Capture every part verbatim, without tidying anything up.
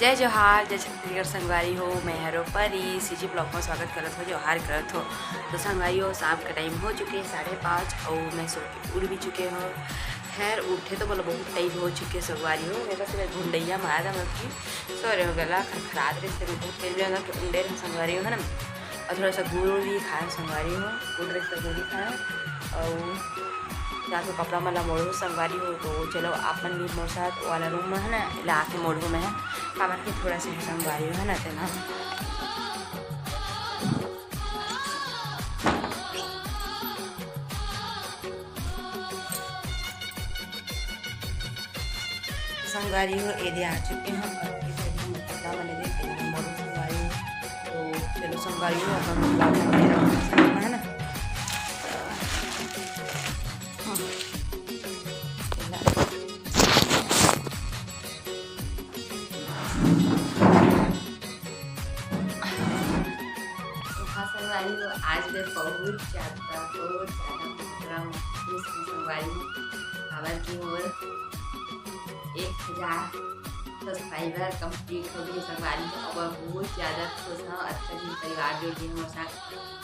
जय जोहार, जय छत्तीसगढ़ संगवारी हो, मैं हरो परी, सीजी ब्लॉग में स्वागत करत हो, जोहार करत हो। तो संगवारी हो, शाम का टाइम हो चुके हैं साढ़े पाँच और मैं सो के उठ भी चुके हो। खैर, उठे तो बोलो बहुत टाइम हो चुके संगवारी हो, मैं बस मैं घुंडैया मारा था, मतलब कि सो रहे हो, गला खराब रहे, इससे मैं बहुत टाइम लगा कि उंडे रहे संगवारी हो, है ना। और थोड़ा सा गुड़ भी खाए संगवारी हो, गुड़ रहे तो गुड़ भी खाए। और जाके कपड़ा मला मोड़ो संगवारी हो, तो चलो आप मन भी मोर साथ वाला रूम में है ना, ला के मोड़ो मैं, काबर के थोड़ा सा संगवारी हो है ना, तेना संगवारी हो, एदे आ चुके हैं। अब ये सभी हम कपड़ा वाले देख रहे हैं, मोरू संगवारी हो। तो चलो संगवारी हो, अपन कपड़ा वाले देख रहे हैं, है ना? हाँ। तो हाँ संगवारी हो, आज मैं बहुत ज़्यादा, बहुत ज़्यादा मात्रा में खुश हूँ संगवारी हो। काबर कि मोर एक हज़ार सब्सक्राइबर कंप्लीट हो गए संगवारी हो। अब बहुत ज़्यादा खुश हूँ, अच्छा दिन परिवार जुड़ गए मोर साथ,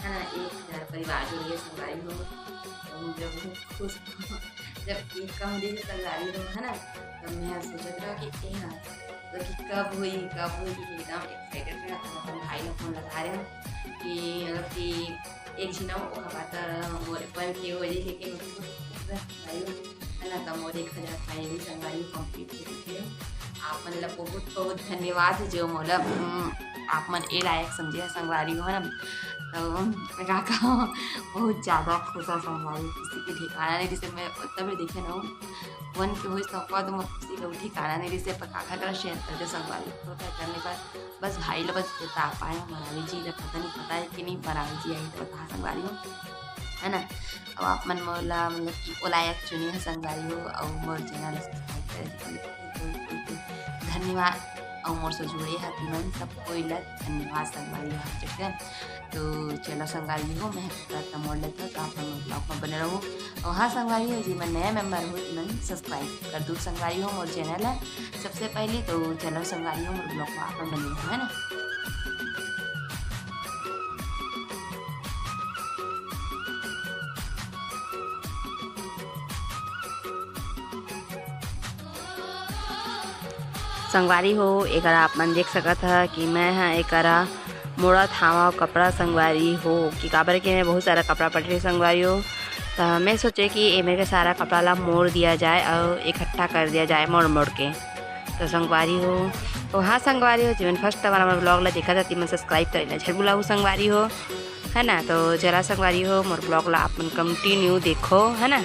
है ना, एक हज़ार परिवार जुड़ गए संगवारी हो। तो मुझे बहुत खुश हूँ। जब केक का मुझे संगवारी हो, है ना, तब मैं सोचत रहा कि ए ना, तो कि कब हुई, कब हुई, कि एकदम एक्साइटेड रहा। तो अपन भाई ने फोन लगा रहे हैं कि मतलब कि एक झिन अउ ओकर बाद मोर वन के हो जाही, लेकिन भाई है ना, तो मोर एक हज़ार फाइनली संगवारी कंप्लीट हो चुके हैं। आप मन ला बहुत बहुत धन्यवाद जो मोला, उम, आप मन ए लायक समझे हैं संगवारी हो, है ना। तो मैं का कहूँ, बहुत ज़्यादा खुश है संगवारी, खुशी के ठिकाना नहीं, जैसे मैं तब देखे ना हूँ वन के होइस तो ओकर तो मोर खुशी के ठिकाना नहीं रहिस, पर काखर करा शेयर कर दे संगवारी। तो क्या करने पर बस भाई ला बस बता पाए, मनावी जी ला पता नहीं, पता है कि नहीं, मनावी जी आई तो बता संगवारी हो, है ना। अब आप मन मोला मतलब कि ओ लायक चुने हैं संगवारी हो, और मोर चैनल सब्सक्राइब करे के लिए कोई, कोई, कोई धन्यवाद, और मोर से जुड़े हैं तुमन सब कोई ला धन्यवाद संगवारी हो, ठीक है। तो चलो संगवारी हो, मैं करता मोड़ लेता, तो आप मन ब्लॉग में बने रहो। और हाँ संगवारी हो, जी मैं नया मेंबर हूँ, तो मन सब्सक्राइब कर दो संगवारी हो मोर चैनल है सबसे पहले। तो चलो संगवारी हो, मोर ब्लॉग में आप मन बने रहो, है ना। संगवारी हो, एकरा आप मन देख सकत ह कि मैं ह एकरा मोड़त हावव कपड़ा संगवारी हो, कि काबर के मैं बहुत सारा कपड़ा पटरी संगवारी हो, त मैं सोचे कि ए मेर के सारा कपड़ा ला मोड़ दिया जाए और इकट्ठा कर दिया जाए मोड़ मोड़ के। तो संगवारी हो, तो हाँ संगवारी हो, जेमन फर्स्ट टाइम हमारा ब्लॉग ला देखा था, तेमन सब्सक्राइब करे ला झट भुलाहू संगवारी हो, है ना। तो चला संगवारी हो, मोर ब्लॉग ला आप मन कंटिन्यू देखो, है ना।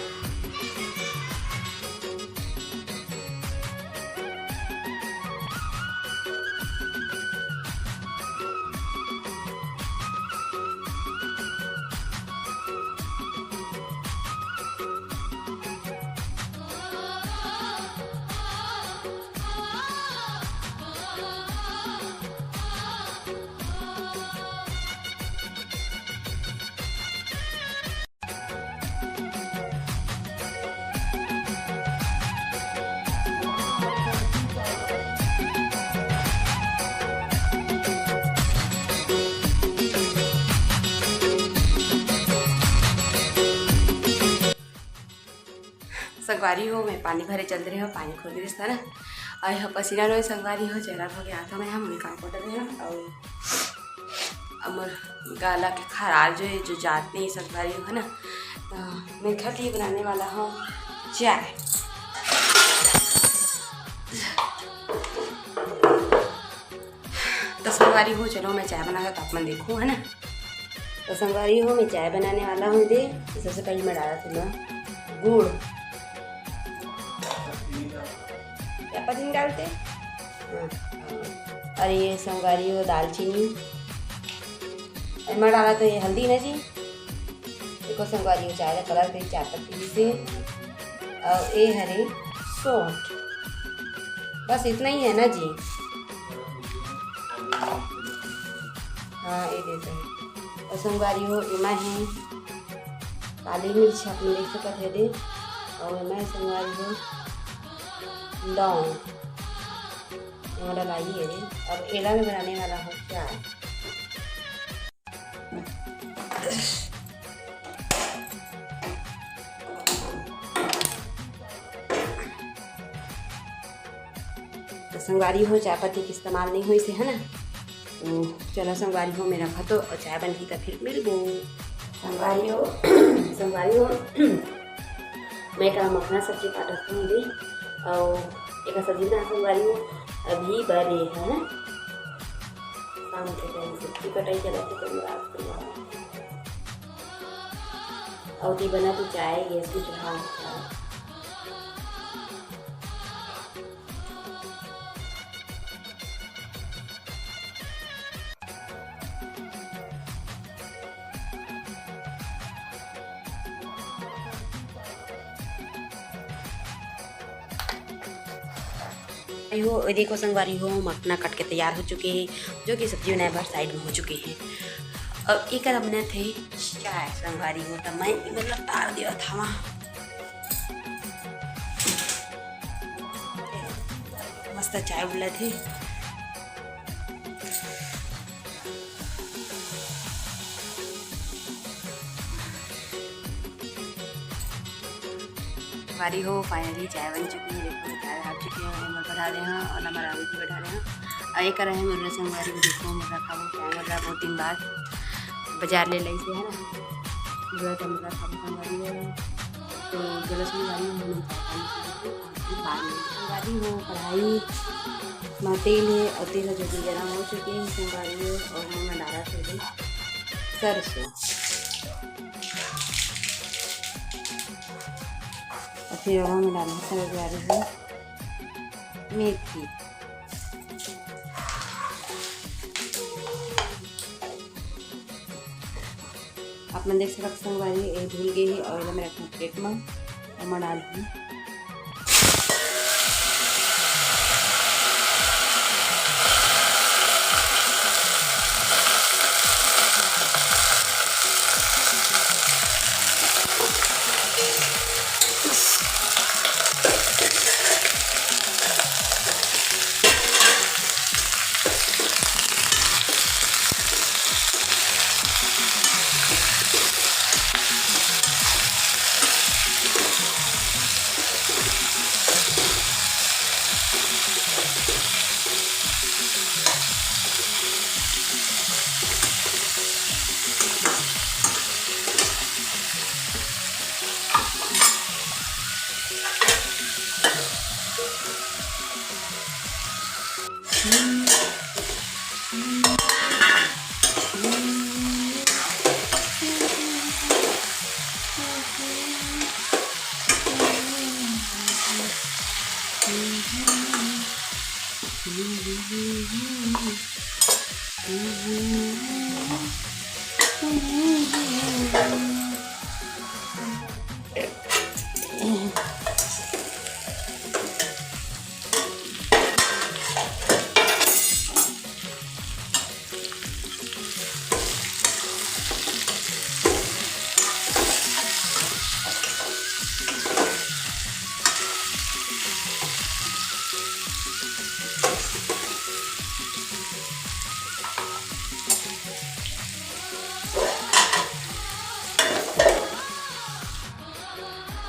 संगवारी हो, मैं पानी भरे चल रहे हो, पानी खोल रही था ना, और यह पसीना नोए संगवारी हो, चेहरा हो गया था मैं, हम काम कर रहे हैं, और हमर गाला के खराब जो है, जो जात नहीं संगवारी हो, है ना। तो मैं घर लिए बनाने वाला हूँ चाय। तो संगवारी हो, चलो मैं चाय बना के तो आप मन देखो, है ना। तो संगवारी हो, मैं चाय बनाने वाला हूँ दे। तो सबसे पहले मैं डाला थी ना गुड़, क्या पत्ती डालते? हाँ। और ये संगवारी हो दालचीनी, एमा डाला तो ये हल्दी ना जी, देखो संगवारी हो चाय का कलर करी चाय पत्ती से, और ये हरे सौंठ, बस इतना ही है ना जी। हाँ, ये दे दो। और संगवारी हो एमा है काली मिर्च, आप मन देख सकत है दे, और एमा है संगवारी हो लौंग, मसाला ये है। अब एला में बनाने वाला हूँ चाय। तो संगवारी हो, चाय पत्ती के इस्तेमाल नहीं होइस हे, है ना? तो चलो संगवारी हो, मैं रखत हों अउ चाय बनही त फिर मिलबो। संगवारी हो, संगवारी हो, मैं का मखना सब्जी काटत हूँ अभी, अउ एकर सब्जी बना संगवारी हो, अभी बरे है ना, शाम के टाइम सब्जी कटाई चलत हे, तो रात के बाद। अउ ती बना तो चाय गैस में चढ़ा। अयो, ये देखो संगवारी हो, मखना कट के तैयार हो चुके हे, जो कि सब्जी बनाए बर साइड में हो चुके हे। अब एकर अब बनत हे चाय संगवारी हो, त मैं मतलब तार देवत हवा। मस्त चाय उबलत हे। संगवारी हो, finally चाय बन चुकी है। देखो, चाय डाल चुके हैं, नमक बढ़ा रहे हैं और नमक आलू भी बढ़ा रहे हैं। और ये कर रहे हैं मुर्रा संगवारी को। देखो, मुर्रा खाबो, चाय मुर्रा बहुत दिन बाद बाजार ले लाई से, है ना, मुर्रा का मुर्रा खाबो संगवारी हो। तो चलो संगवारी हो, हम चाय पानी पी लेते हैं, फिर बाद में संगवारी हो, कढ़ाई में तेल है और तेल जो कि गरम हो चुके हैं संगवारी हो, और मैं डाला थोड़ी सरसों। अउ फिर ओला में डालहूँ संगवारी हो मेथी। आप मन देख सकत संगवारी, ये धुल गे हे अउ एला मैं रखना प्लेट में, ओमा डालहूँ।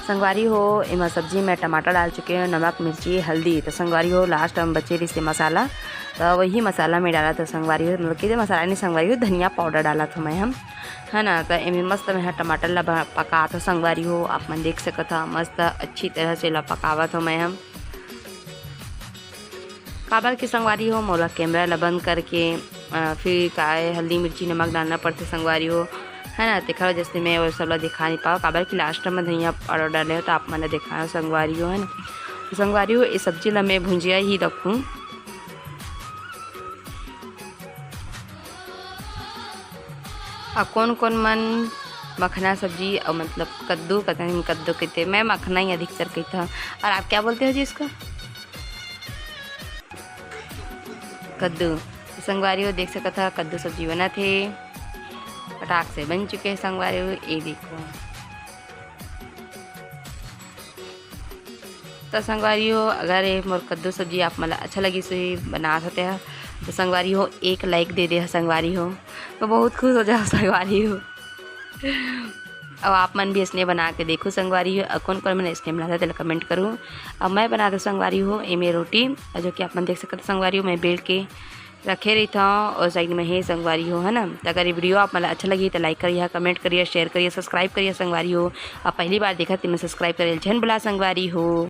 संगवारी हो, एमा सब्जी में टमाटर डाल चुके हो, नमक, मिर्ची, हल्दी। तो संगवारी हो, last में बचे रहिस हे मसाला, तो वही मसाला में डालत हों संगवारी हो, मतलब कि मसाला नहीं संगवारी हो, धनिया पाउडर डालत हों मैं हम, है ना। तो एमे मस्त मैं ह टमाटर ला भ-, पकात हों संगवारी हो, आप मन देख सकत हव, मस्त अच्छी तरह से ला पकावत हों मैं हम। काबर के संगवारी हो, मोला कैमरा ला बंद करके, अ, फिर काय हल्दी, मिर्ची, नमक डालना पड़थे संगवारी हो, है ना। तेखर वजह से मैं वो सब ला दिखा नहीं पाव, काबर कि last में धनिया पाउडर डाले हो, तो आप मन ला दिखाए हो संगवारी हो, है ना। तो संगवारी हो, ये सब्जी ला मैं भुंजिया ही रखूँ। अउ कोन कोन मन मखना सब्जी अउ मतलब कद्दू, कतन कद्दू कहिथे, मैं मखना ही अधिकतर कहिथव। और आप क्या बोलते हो जी इसको? कद्दू। तो संगवारी हो, देख सकत ह, कद्दू सब्जी बनत हे, फटाक से बन चुके हे संगवारी हो। ये देखो, त संगवारी हो, अगर ये मोर कद्दू सब्जी आप मन ला अच्छा लगिस होही, बनात हो तेहा, त संगवारी हो, एक like दे दे ह संगवारी हो, मैं बहुत खुश हो जाहूँ संगवारी हो। अउ आप मन भी अइसने बना के देखो संगवारी हो, अउ कोन कोन मन अइसने बनाथे तेला comment करो। अब मैं बनात हूँ संगवारी हो एमे रोटी, अउ जो कि आप मन देख सकत हो संगवारी हो, मैं बेल के रखे रहिथौं अउ side में हे संगवारी हो, है ना। त अगर ये video आप मन ला अच्छा लगही त like करिहा, comment करिहा, share करिहा, subscribe करिहा संगवारी हो। अब पहली बार देखत तेमन subscribe करे ल झन भुला संगवारी हो।